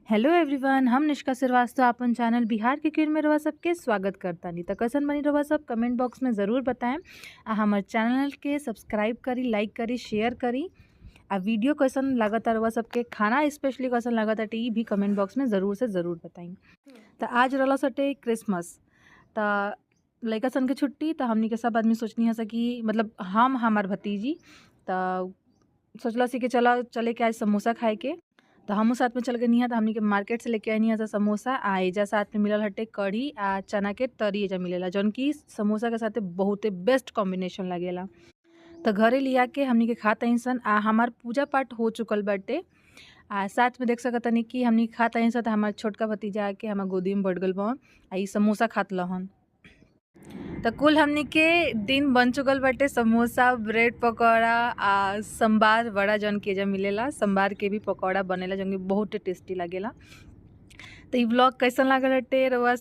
Hello everyone, हम निष्का श्रीवास्तव आपन channel Bihar के क्वीन में रउआ सबके स्वागत करतानी। त कैसन बनी रउआ सब कमेंट बॉक्स में ज़रूर बताएं आ हमार चैनल के सब्सक्राइब करी, लाइक करी, शेयर करी आ वीडियो कैसन लागता रउआ सबके, खाना स्पेशली कैसन लागता ई भी कमेंट बॉक्स में ज़रूर से ज़रूर बताई। त आज रहल सटे क्रिसमस, त लइका सन के छुट्टी, त हमनी के सब आदमी सोचनी हस कि मतलब हम हमार भतीजी त सोचला सी कि चला चले के आज समोसा खाए के। त हमहूँ साथ में चल गनी है। त हमनी के मार्केट से लेके आनी है समोसा आ एजा साथ में मिलल हटे कढ़ी आ चना के तरी एजा मिलेला, जौन की समोसा के साथे बहुते बेस्ट कॉम्बिनेशन लागेला। त घरे लिया के हमनी के खात सन आ हमार पूजा पाठ हो चुकल बाटे आ साथ में देख सकतनी कि हमनी खात सन। त हमार छोटका भतीजा आके हमार गोदी में बैठ गइल बा आ ई समोसा खात लहन। त कुल हमनी के दिन बन चुकल बाटे, समोसा, ब्रेड पकौड़ा आ संबार वड़ा जौन की एजा मिलेला, संबार के भी पकौड़ा बनेला जौन की बहुत टेस्टी लागेला। त ई व्लॉग कैसन लागल हटे रउआ